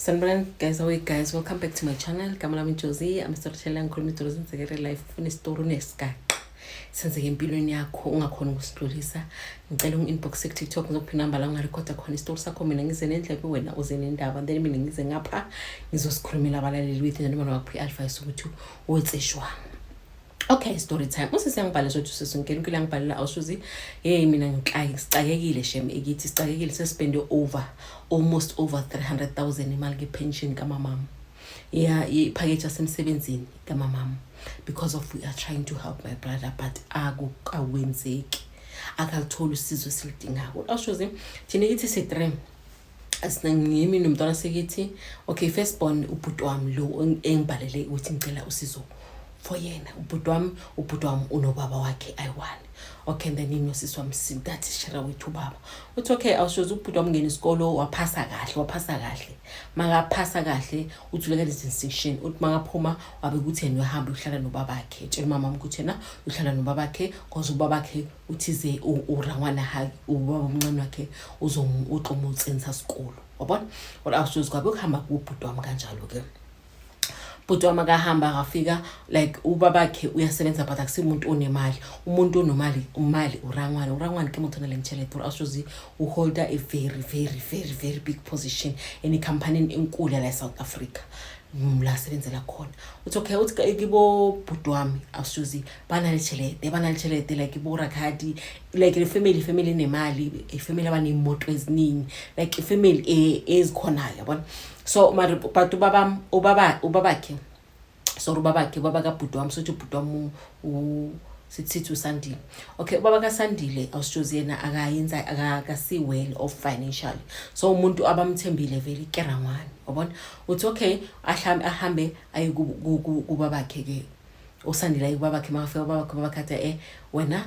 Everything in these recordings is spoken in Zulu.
Sanibonani guys, how are you guys? Welcome back to my channel. Igama lami Josie, I'm storyteller, ngikhuluma izitori zenzeke real life. Ufuna isitori unesigaxa senzeke empilweni yakho ungakhona ukusidlulisa. Ngicela ungi-inbox ku-TikTok, ngizokupha inamba la ungarekhoda khona isitori sakho, mina ngize nendlebe, wena uze nendaba, then mina ngize ngapha ngizosikhulumela abalaleli wethu noma bakuphi i-advice ukuthi wetse jwang. Okay, story time. Usisi yangibhalela sothi usisi uNkulunkulu yangibhalela awusuzi. Hey, mina ngixake sicakekile shem, ikithi sicakekile, sesipende over almost over 300,000 imali ke-pension kamamam. Yeah, ipackage yasemsebenzini kamamam because of we are trying to help my brother, but akukwenzeki, akalitholi usizo esilidingako. Awushozi, thina kithi si-three, ngimi nomntwana sekithi. Okay, first born ubhuti wami lo engibhalele ukuthi ngicela usizo for yena. Ubhuti wami unobaba wakhe ayi-one. Okay, and then inosisi wami that share wethu ubaba. Uthi okay, awushozi, ubhuti wami ungena isikolo, waphasa kahle, waphasa kahle. Makaphasa kahle uthuleka distinction. Uthi makaphuma wabe ukuthi yena uyahamba uhlala nobabakhe, tshela umama wami ukuthi yena uhlala nobabakhe cause ubabakhe uthize urangwana ha ubaba omncane wakhe uzomutsengisa sikolo, wabona. Or awushozi, kwabe kuhamba kubhuti wami kanjalo-ke. Bhuti wami akahamba, akafika like ubabakhe uyasebenza, but akusimuntu onemali. Umuntu onomali umali urangwane. Urangwane ke motho o nang le tšhelete. Or awushozi, uholda a very very very very big position in ikhampanini enkulu yala e-South Africa, la asebenzela khona. Uthi okay, uthi kibo bhuti wami, awushozi, banale tšhelete, banale tšhelete, like bo rakhadi, like le family enemali, ifamily abaney'moto eziningi, like ifamily ezikhonayo, yabona. So mara but ubaba ubaba ubabakhe, sorry, ubabakhe, ubaba kabhuti wami, sothi ubhuti wami sithi uSandile. Okay, ubaba kaSandile, awusitshozi, yena akayenza akasi well off financially, so umuntu abamthembile vele ikerangwane, wabona. Uthi okay, ahambe ahambe aye kubabakhe ke uSandile, aye kubabakhe. Makafika ubabakhe, ubabakhe athi wena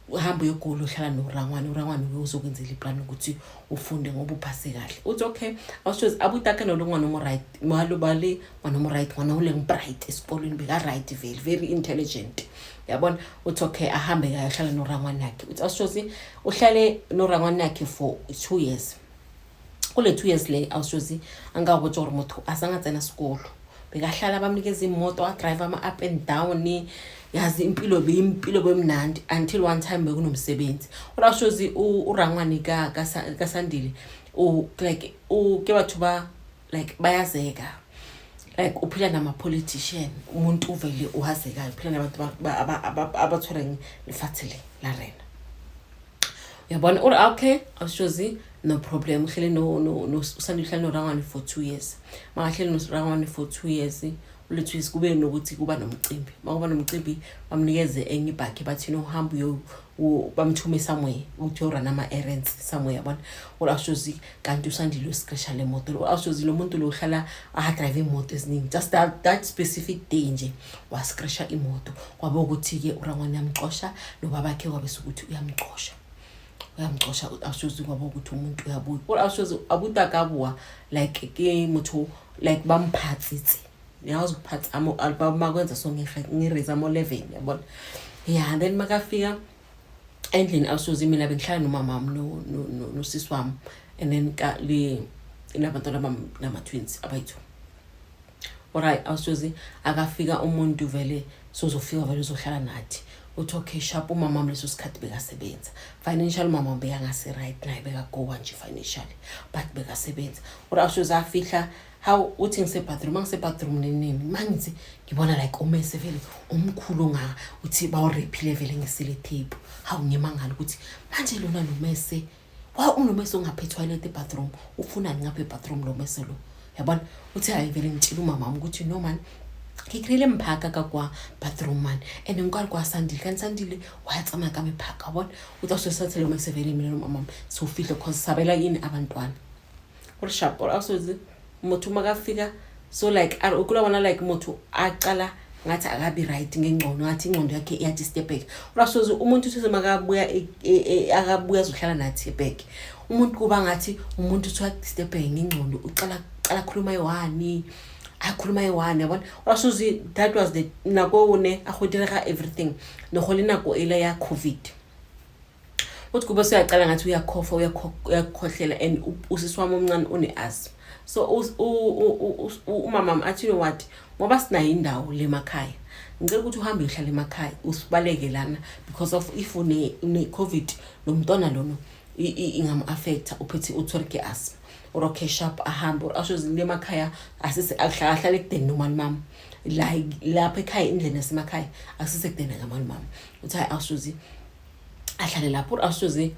uhamba uyogula, uhlala norangwane, urangwane uye uzokwenzela iplani ukuthi ufunde ngoba uphase kahle. Uthi okay, awushozi, abutaka nolo ngwana mo right malo bale ngwana mo right, ngwana o leng bright esikolweni, beka right vele, very intelligent, yabona. Uthi okay, ahambe kayohlala norangwane yakhe. Uthi awushozi, uhlale norangwane yakhe for 2 years. Kule 2 years le, awushozi, angabotsa gore motho a sanga tsena sekolo, bekahlala bamnikeza imoto, adrive ama-up and down, yazi impilo beyimpilo bemnandi until one time bekunomsebenzi. Urashozi, urangwane kaSandile like ke batho ba like bayazeka, like uphila nama-politician, umuntu uvele uhazekayo, uphila nabantu abathwele lefatshe le la rena, uyabona. Uri okay, awushozi, no problem, uhlele no uSandile, uhlale norangwane for 2 years. Makahlele norangwane for 2 years, ule 2 years kube nokuthi kuba nomcimbi. Makuba nomcimbi, bamnikeze enye ibhakhi, bathi no, hamba uyo bamthume somewhere ukuthi uyorana ama-errands somewhere, yabona. Uri awushozi, kanti uSandile usikresha le moto. Awushozi, lo muntu lo uhlala adrive imoto eziningi, just that specific day nje wasikresha imoto. Kwabe ukuthi-ke urangwane uyamcosha nobabakhe, kwabe sukuthi uyamcosha, uyamcosha. Awushozi, kwaba ukuthi umuntu uyabuya. Or awushozi, abutakabuwa like ke motho like bamphatsitse, yazi ukuphatsa makwenza so ngiraise amo-11, yabona. Yeah, then makafika endlini, awushozi, mina bengihlala nomama wami nosisi wami and then ka le nabantwana bami nama-twins abayi-two. Alright, awushozi, akafika umuntu vele sozofika vele uzohlala nathi. Uthi okay, sharp. Umama wami leso sikhathi bekasebenza financial, umama wami bekangase-right naye, bekagowa nje financially, but bekasebenza. Or awushozi, afihla how uthi ngise-bathroom, angise-bathroom nenini, mangithi ngibona like umese vele omkhulu ongaka, uthi bawurephile vele nge-sellotape. Hawu, ngimangala ukuthi manje lona nomese wa unomese ongapha etoilet, ebathroom, ufunani ngapha ebathroom lo mese lo, yabona. Uthi hayi vele ngitshela umama wami ukuthi no man, ke kry-ile mphaka ka kwa bathroom man, and nkare kwa Sandile, kanti Sandile wa tsamaya ka mephaka, wabona. Uthi awusosathi lo mese vele mina nomama wami sowufihle cause sabela yini abantwana. Gore sharp. Or awusozi, motho makafika so like o kula bona like motho aqala ngathi akabi right ngengqondo, ngathi ingqondo yakhe iyadisturbeka. Urasozi, umuntu uthi makabuya akabuya azohlala nathi back, umuntu kuba ngathi umuntu uthi uyadisturbeka ngengqondo, uqala qala khuluma yi-one, akhuluma yi-one, yabona. Urasozi, that was the nako ne a go direga everything ne go le nako ele ya COVID. Uthi kube suyaqala ngathi uyakhofa, uyakhohlela, and usisi wami omncane une-asthma. So umama athi, you know what, ngoba sinayo indawo le makhaya, ngicela ukuthi uhambe uyohlala emakhaya, usibaleke lana, because of if une-COVID lo mntwana lono ingam-affecta, uphethe uthole ke asthma. Or okay, sharp, ahambe or asho le emakhaya, asise ahlale ekudeni nomani mama la lapha ekhaya, indlela yasemakhaya asisekudeni kamani mama. Uthi hayi, awushozi ahlale lapho. Or awushozi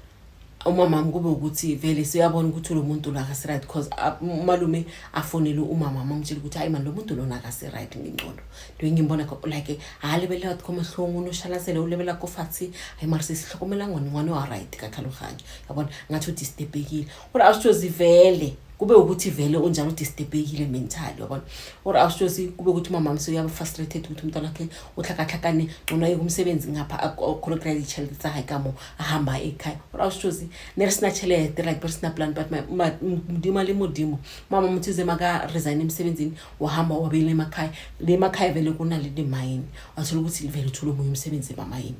umamami kube ukuthi vele siyabona ukuthi lo muntu lo akasi-right, because umalume afonele umama, amtshela ukuthi hayi mani, lo muntu lona akasi-right ngengcondo, nto engimbona like ha lebelela ko mahlong, o no šalasele, o lebelela ko fatshe, hayi mara se se hlokomela ngwane, ngwane wa right ka tlhaloganyo, yabona ngathi udisturbekile. Or awushozi vele kube ukuthi vele unjalo, udisturbekile mentally, yabona. Or awushozi kube ukuthi umama seyuyaba frustrated ukuthi umntwana wakhe uhlakahlakane, ngcono aye kumsebenzi ngapha akhona ukukry ditšhelete tsa gae ka mo ahamba ekhaya. Or awushozi ne re sena tšhelete, like re sena plan, but Modimo a le Modimo, mama mothize maka resign emsebenzini, wahamba wabuyela emakhaya. Le emakhaya vele kunale mayini, wathola ukuthi vele uthole omunye umsebenzi emamayini.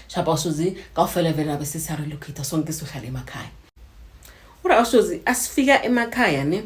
Shapa awushozi kawufela vele abe sesiyarelocate sonke, sohlala emakhaya. Or awushozi asifika emakhaya ne,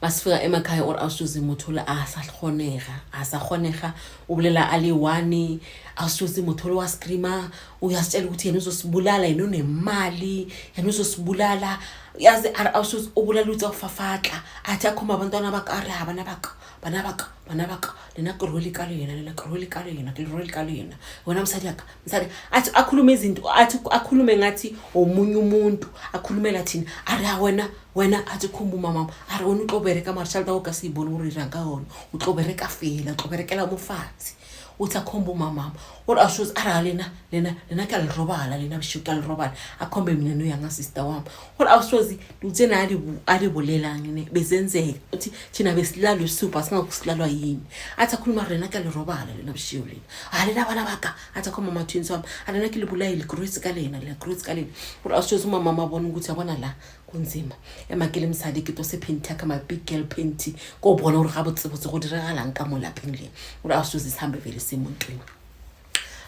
masifika emakhaya, or awushozi motho le a sa kgonega, a sa kgonega, o bolela a le one. Awushozi motho le wa screama, uyasitshela ukuthi yena uzosibulala, yena unemali, yena uzosibulala, yazi. Awushozi ubulala utsa ufafatla, athi akhomba abantwana baka, a re, ha bana baka, bana baka, bana baka, lena ke rwele ka lena, lena ke rwele ka lena, ke rwele ka lena, wena mosadi aka, mosadi. Athi akhulume izinto, athi akhulume ngathi omunye umuntu akhulumela thina. A re, ha wena, wena, athi khumba umamama, a re wena o tlo bereka mara tšhelete o ka se e bone gore irang ka yona, o tlo bereka fela, o tlo berekela mofatshe. Uthi akhomba umamama or ashozi a re, ha lena, lena, lena ke a le robala, lena bošego ke a le robala, akhombe mina noyanga sister wami. Or awushozi utsena a di bolelang ne bezenzeka, uthi thina besilalwa ebusuku, asingakusilalwa yini. Athi akhuluma, rena ke a le robala lena bošego, lena ha lena bana baka, athi akhomba ama-twins wami, a lena ke le bolaile, ke rwetse ka lena, lena ke rwetse ka lena. Or awushozi umamama abona ukuthi yabona la kunzima, ema ke le mosadi, ke tose panty ya ka, my big girl panty, ko bona gore ga botsebotse go diragalang ka mo lapeng le. Gore awushozi sihambe vele semuntwini.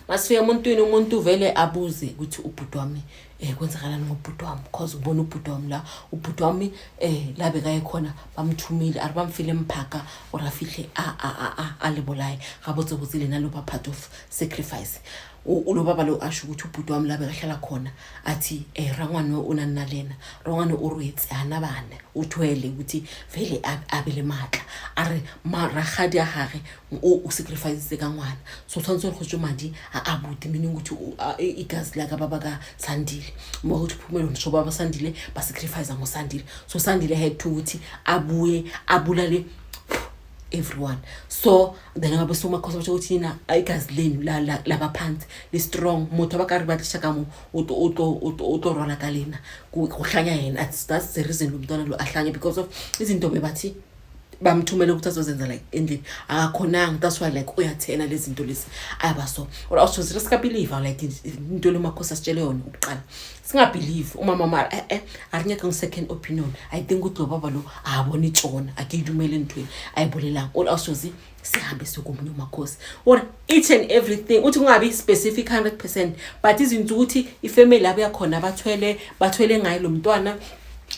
Masifika emuntwini, umuntu vele abuze ukuthi ubhuti wami kwenzakalani ngobhuti wami, cause ubona ubhuti wami la, ubhuti wami la bekaye khona bamthumile, ari bamfile mphaka or afihle a le bolaye. Ga botsebotse lena lo ba part of sacrifice. Lo baba lo asho ukuthi ubhuti wami la bekahlala khona, athi rangwane o na nna lena, rangwane o rwetse hana bana, o thwele ukuthi vele abe le matla, a re ragadi a gage o sacrifice ka ngwana, so tshwanetse gore go tswe madi a abuti, meaning ukuthi igazi laka baba ka Sandile mo ukuthi phumelo, so baba Sandile ba sacrifice ngoSandile, so Sandile had to ukuthi abuye abulale everyone. So then ngabe somakhosi basho ukuthi yina igazi lenu labaphansi li-strong, motho a ba ka re batlisha ka mo o tlo rwala ka lena go hlanya yena. That's the reason lo mntwana lo ahlanya, because of izinto bebathi bamthumele ukuthi azozenza like endlini, akakhonanga. That's why like uyathena lezi zinto lezi ayaba so. Or awusozile singabelieve like into lo makhosi asitshele yona ukuqala, singabelieve umama mara a re nyaka second opinion. I think ukuthi lo baba lo abona itshona, ake idumele ntweni ayibolelang. Or awusozi sihambe sikomunye umakhosi, or each and everything uthi kungabi specific 100%, but izinto ukuthi ifamily abuya khona bathwele, bathwele ngayo lo mntwana,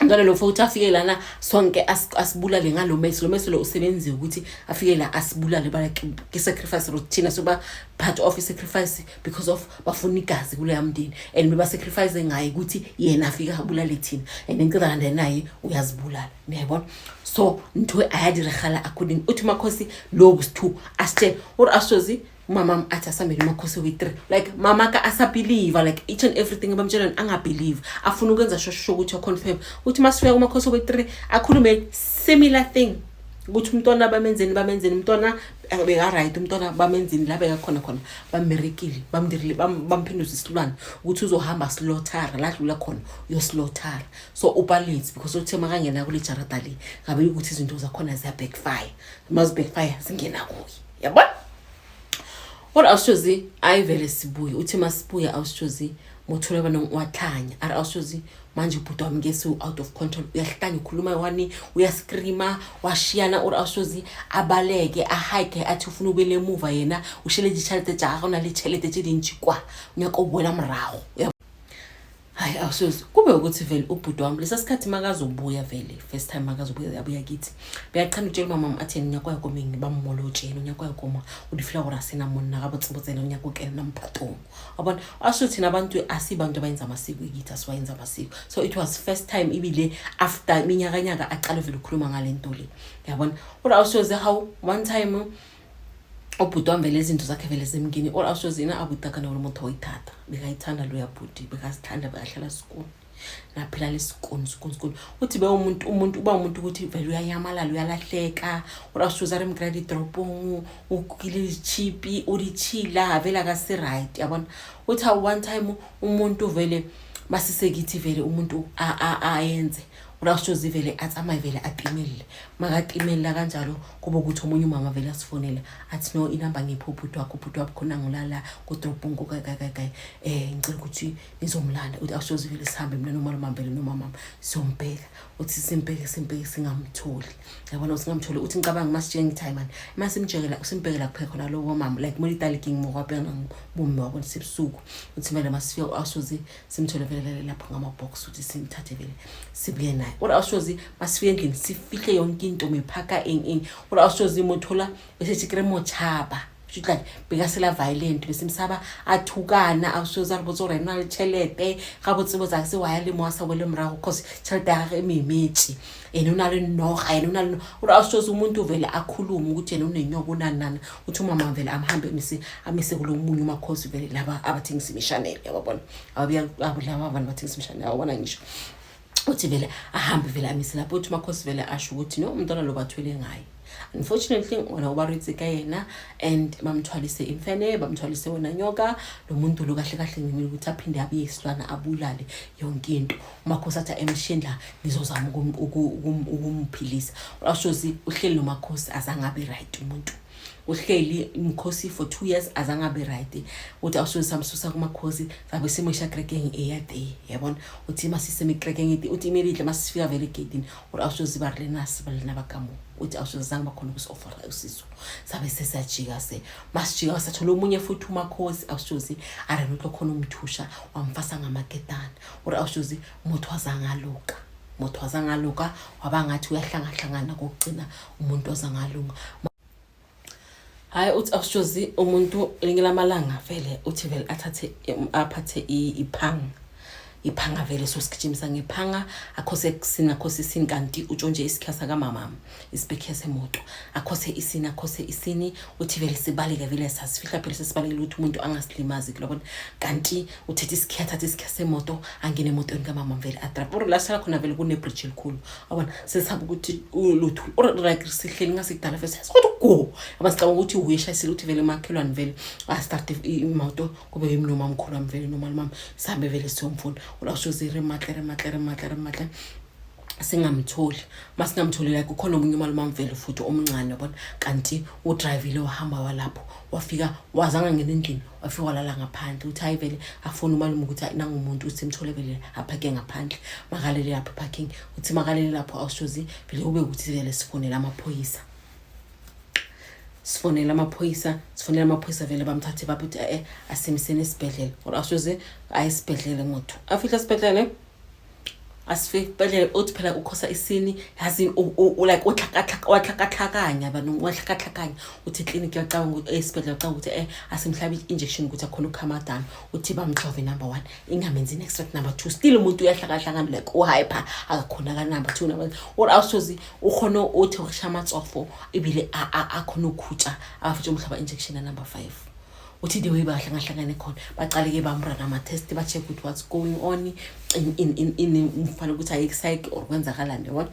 umntwana lo futhi afike lana sonke asibulale ngalo mesi, lo mesi lo usebenziwe ukuthi afike la asibulale, ba ke sacrifice ro thina soba part of i-sacrifice, because of bafuna igazi kuleya mndeni and beba-sacrifice ngaye ukuthi yena afike abulale thina, and then qeda kanti naye uyazibulala, niyayibona. So ntho a ya diregala according uthi makhosi lo bosithu asitshele. Or asozi umama athi asambele umakhosi we-three, like mama ka asabelieve like each and everything abamtshela, angabelieve, afuna ukwenza sure ukuthi uyaconfirm. Uthi masifika kumakhosi we-three, akhulume similar thing ukuthi umntwana bamenzeni, bamenzeni umntwana beka-right, umntwana bamenzeni la bekakhona khona, bammerekile, bamdirile, bamphenduza isilwane ukuthi uzohamba slaughtera la dlula khona, uyoslaughtera. So upalitsi because uthe makangena kule jarada le ngabe ukuthi izinto zakhona ziya-backfire, mazi-backfire zingena kuye, yabona. Kodwa awushozi ayivele sibuye, uthi masibuye awushozi mothola bana wahlanya, ari awushozi manje ubhuti wami ke out of control, uyahlanya, ukhuluma wani, uyascreama, washiyana. Or awushozi abaleke, ahike, athi ufuna ubuyela emuva, yena ushele ditšhelete tša gagwe, o na le tšhelete tše dintši kwa, o nyaka o boela morago. Hayi, awusoze kube ukuthi vele ubhuti wami lesa sikhathi makazobuya vele first time makazobuya abuya kithi beyachanda utshela umama athi nyako ya komeng ba mmolotšene o nyako ya koma o di fila gore a sena monna ga botsebotsene o nyako kena mphatong wabona. Asho thina abantu asibantu abayenza amasiko kithi, asiwayenza amasiko. So it was first time ibile after iminyakanyaka aqale vele ukukhuluma ngale nto le, yabona. Ore awusoze how one time ubhuti wami vele izinto zakhe vele zemngeni or awusoze yena abutakana gore motho wa ithata bekayithanda loya bhuti, bekazithanda, bekahlala sikuni naphila lesikuni sikuni sikuni. Uthi be umuntu umuntu uba umuntu ukuthi vele uyanyamalala, uyalahleka. Ore awusoze a re mkry ditoropong ukile ditšhipi o ditšhila vele akasi-right, yabona. Uthi awu one time umuntu vele masisekithi vele umuntu ayenze ore awusoze vele atsamaye vele atimelele. Makatimelela kanjalo kube ukuthi omunye umama vele asifonele athi, "No, inamba ngiphi ubhuti wakho, ubhuti wakho khona ngulala kudrobhong kukakakakayi, ngicela ukuthi nizomlanda." Uthi awusoze vele sihambe mina nomalume vele nomamama siyombheka. Uthi simbheke, simbheke, singamtholi, yabona, singamtholi. Uthi ngicabanga masitshenge ngithi hayi mani, masimbhekela simbhekela kuphela khona lowo mama like molitaliking mokwapena bomme wabona sebusuku. Uthi vele masifika awusoze simthole vele lapho ngama-box. Uthi simthathe vele sibuye naye. Ore awusoze masifike endlini sifihle yonke into mephaka eng eng. Ore awusoze mothola bese kere motshaba like bekasela violent besimsaba athukana. Awusoze a re botse gore ena le tšhelete ga botsebotse a se waya le mo a sa boele morago cause tšhelete ya gage e memetše, ene o na le noga, yena o na le. Ore awusoze umuntu vele akhulume ukuthi yena unenyoka unanana. Uthi umama vele amhambe amise amise kulo munye umakhosi vele laba abathengisa imishanelo, yababona, ababuya laba abantu bathengisa imishanelo, yababona ngisho. Uthi vele ahambe vele amise lapho. Uthi umakhosi vele asho ukuthi no, umntwana lo bathwele ngaye. Unfortunately wona ubarwetse ka yena and bamthwalise imfene, bamthwalise wona nyoka. Lo muntu lo kahle kahle ngimile ukuthi aphinde abuye isilwana abulale yonke into. Umakhosi athi emshindla ngizozama ukumphilisa. Awushozi uhleli nomakhosi azange abe right umuntu, uhleli umkhosi for 2 years azange abe right. Uthi awusoze samsusa kumakhosi sabe simosha krekeng eyade, yabona. Uthi masiseme krekeng ete, uthi immediately masifika vele egedini uri awusoze ba re lena se ba lena ba ka mo. Uthi awusoze zange bakhona ukusi-offera usizo, sabe sesiyajika se masijika sathola omunye futhi umakhosi. Awusoze a re notlo khona umthusha wamfasa ngamaketana. Uri awusoze motho azangaluka, motho azangaluka, waba ngathi uyahlangahlangana kokugcina umuntu ozangalunga. Hayi, uthi awushozi umuntu elinye lamalanga vele uthi vele athathe aphathe iphanga, iphanga vele sosigijimisa ngephanga akhose kusina, akhose isini kanti utshontshe isikhiya sakamamama, isipekhiya semoto, akhose isini, akhose isini. Uthi vele sibaleke vele sasifihla phela sesibalekile ukuthi umuntu angasilimazi kulobona. Kanti uthethe isikhiya, thatha isikhiya semoto, angene emotweni kamama vele adrive. Or la sihlala khona vele kune-bridge elikhulu, abona, sesaba ukuthi lutho or like sihleli ngasekudala vele siyazi go aba sicabanga ukuthi uye eshayisile. Uthi vele makhelwane vele astarte imoto kube yimi nomamkhulu wami vele nomalumami sihambe vele siyomfuna. Ulashoze re matle re matle re matle re matle singamtholi. Masingamtholi like ukhona omunye umalume vele futhi omncane, yabona, kanti udrivile wahamba walapho wafika wazange ngena endlini, wafika walala ngaphandle. Uthi hayi vele afuna umalume ukuthi nangumuntu uthi simthole vele aphake ngaphandle, makalele lapho parking. Uthi makalele lapho awushozi vele kube ukuthi vele sifonele amaphoyisa, sifonele amaphoyisa, sifonele amaphoyisa vele bamthathe bathi asimiseni esibhedlela. Or awushoze aye esibhedlele motho afihla esibhedlele, asifike esibhedlele. Uthi phela ukhosa isini yazi like watlhakatlhakanya bantu, watlhakatlhakanya. Uthi ekliniki yacabanga ukuthi esibhedlela acabanga ukuthi asimhlabe i-injection ukuthi akhona ukukhama down. Uthi bamxove number one, ingamenzi next number two, still umuntu uyahlakahlangana like u-hyper akakhona number two, number or awusozi ukhona uthi ukusha amatsofo ibile akhona ukhutsha afike umhlaba injection ya number five. Uthi the way bahlangahlangane khona bacale-ke bamrana ama-test ba-check ukuthi what's going on in umfana ukuthi aye-psych or kwenzakalani, yabona.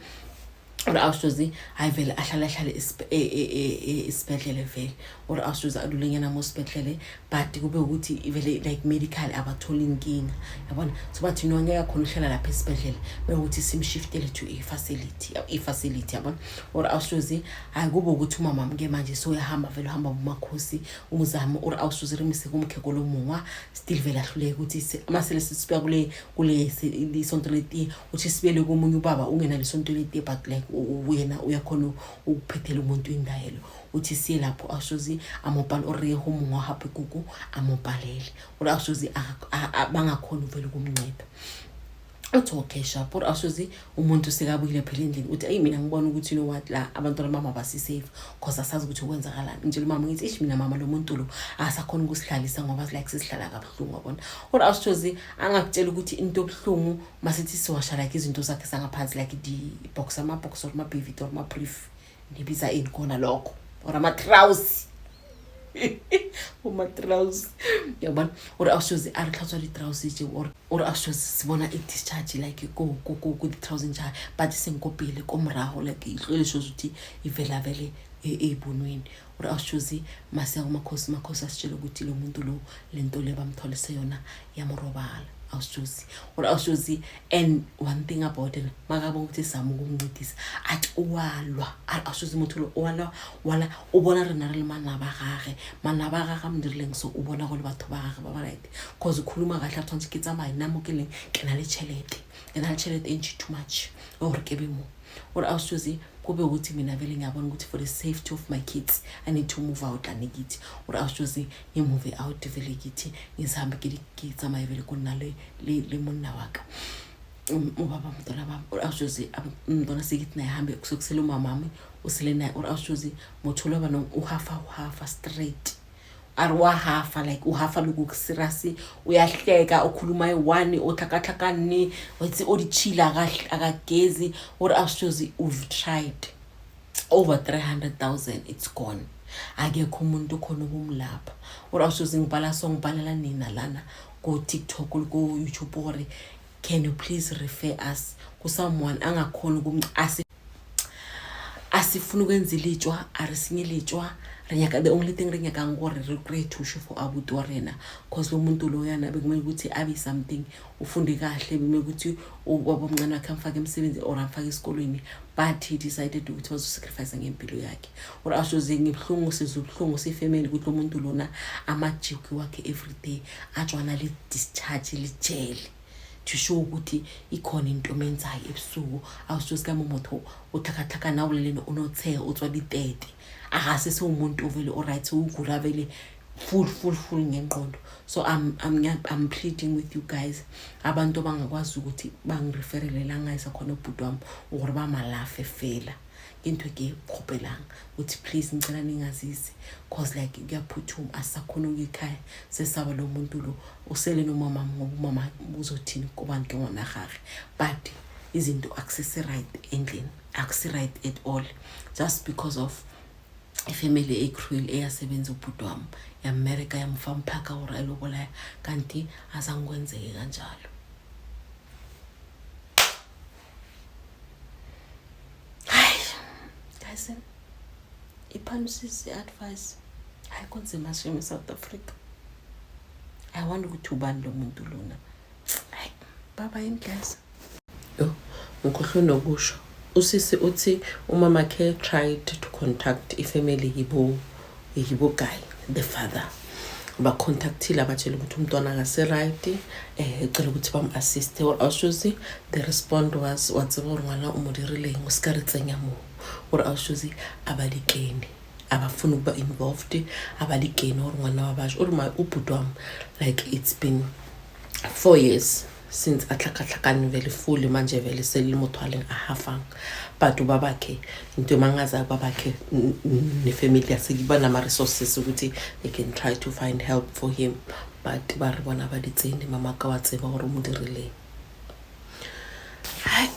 Or awushozi hayi vele ahlale ahlale esibhedlele vele. Or awushozi alulenyana mo sibhedlele but kube ukuthi vele like medical abatholi inkinga, yabona. So bathi no, angeke akhona uhlala lapha esibhedlele bekuthi simshiftele to i-facility, i-facility, yabona. Or awushozi hayi kube ukuthi umama ke manje soyahamba vele uhamba bumakhosi umzamo. Or awushozi remise kumkheko lomungwa still vele ahluleke ukuthi masele sisibuya kule isonto letiye. Uthi sibuyele komunye ubaba ungena lesonto letiye but like Yena uyakhona ukuphethela umuntu indayelo. Uthi siye lapho awushozi amobhale or ye ho mongwe hape kuku amobhalele or awushozi bangakhona uvele ukumnceda. Uthi okay sharp. Or awushozi umuntu sekabuyile phela endlini, uthi eyi, mina ngibona ukuthi you know what, la abantwana bami abasi-safe cause asazi ukuthi kwenzakalani. Ngitshela umama ngithi, ish, mina mama, lo muntu lo asakhona ukusihlalisa ngoba like sesihlala kabuhlungu, wabona. Or awushozi angakutshela ukuthi into obuhlungu masithi siwasha like izinto zakhe zangaphansi, like di-box, ama-box or ama-bivit or ama-brief, nibiza ini khona lokho, or ama-trousi, ama-trousi, yabona. Or awushozi a re tlhatswa di-trousi tse or awushozi sibona i-discharge like ku-di-trousi njalo, but seng ko pele, ko morago, like ihlo le shows ukuthi ivela vele eyibonweni. Or awushozi masiya kumakhosi, makhosi asitshele ukuthi lo muntu lo le nto le bamtholise yona yamrobala. Awushozi or awushozi, and one thing about it, makabona ukuthi sizama ukumncedisa, athi owalwa. Awushozi motho lo owalwa wala o bona rena re le manaba gage, manaba gage a mo dirileng. So o bona go le batho ba gage ba ba right, cause o khuluma kahle, a tshwanetse ke tsamaye nna mo ke leng, ke na le tšhelete, ke na le tšhelete e ntši too much gore ke be mo. Or awushozi kube ukuthi mina vele ngiyabona ukuthi for the safety of my kids I need to move out lane kithi. Or awushozi ngi-move out vele kithi, ngizihambe ke tsamaye vele ko nna le monna wa ka, ubaba mntwana bami. Or awushozi umntwana sekithi naye hambe, kusekusele umamami usele naye. Or awushozi motho lo banong uhafa, uhafa straight, a re wa hafa, like uhafa loku-serious, uyahleka, ukhuluma i-one, o tlhakatlhakanne, wetse o ditšhila, akagezi. Ore awushozi we've tried over 300 000, it's gone, akekho umuntu okhona ukumlapha. Ore awushozi ngibhala so ngibhalela nina lana ko-TikTok, ko-YouTube, gore can you please refer us ku-someone angakhoni ukum asifuna ukwenza ilitshwa, a re senye letšwa. Re nyaka, the only thing re nyakang gore re kry thušo for abuti wa rena, cause lo muntu loyana bekumele ukuthi abe something, ufunde kahle, bekumele ukuthi ubaba omncane wakhe amfake emsebenzi or amfake esikolweni, but he decided ukuthi bazosacrifice ngempilo yakhe. Or ashoze ngibuhlungu, sizwe ubuhlungu siyifamily ukuthi lo muntu lona amajiki wakhe everyday atshwana le-discharge lijele to show ukuthi ikhona into omenzayo ebusuku. Awushozi kama motho o tlhakatlhakana o bolelene o notsheya, o tswa ditete, akase sewumuntu ovele oright, ugula vele full full full ngengqondo. So I'm pleading with you guys, abantu abangakwazi ukuthi bangireferele la ngayisa khona ubhuti wami gore ba malafe fela, ke ntho e ke e kgopelang ukuthi please ngicela ningazisi, cause like kuyaphuthuma, asisakhona ukuya ekhaya, sesaba lo muntu lo usele nomamami, ngoba umama uzothini kubani ke ngwana gage. But izinto akusesi-right endlini, akusi-right at all, just because of ifamily ecruel eyasebenza ubhuti wami, yamerika, yamfamphaka gore ayobolaya, kanti azange kwenzeke kanjalo. Hayi guys, iphanisisi i-advice, hayi, kunzima shame e-South Africa. I wonder ukuthi ubani lo muntu lona. Hayi, baba yini guys. Yo, ngikhohlwe nokusho, usisi uthi umamakhe tried to contact ifamily yibo, yibo guy, the father, bacontactile, abatshela ukuthi umntwana akase-right, ecela ukuthi bam-assiste. Or awushozi the respond was, wa tseba gore ngwana o mo dirileng, o se ka re tsenya moo. Gore awushozi abalikeni, abafuni ukuba involved, abalikeni gore ngwana wa basho. Ore ubhuti wami, like it's been 4 years since a tlhakatlhakane vele fully, manje vele sele motho a leng a hafang, but ubabakhe, into emangazayo, ubabakhe nefamily yase banama-resources ukuthi they can try to find help for him, but ba re bona ba di tsene, mamaka wa tseba gore o mo dirileng. Hayi.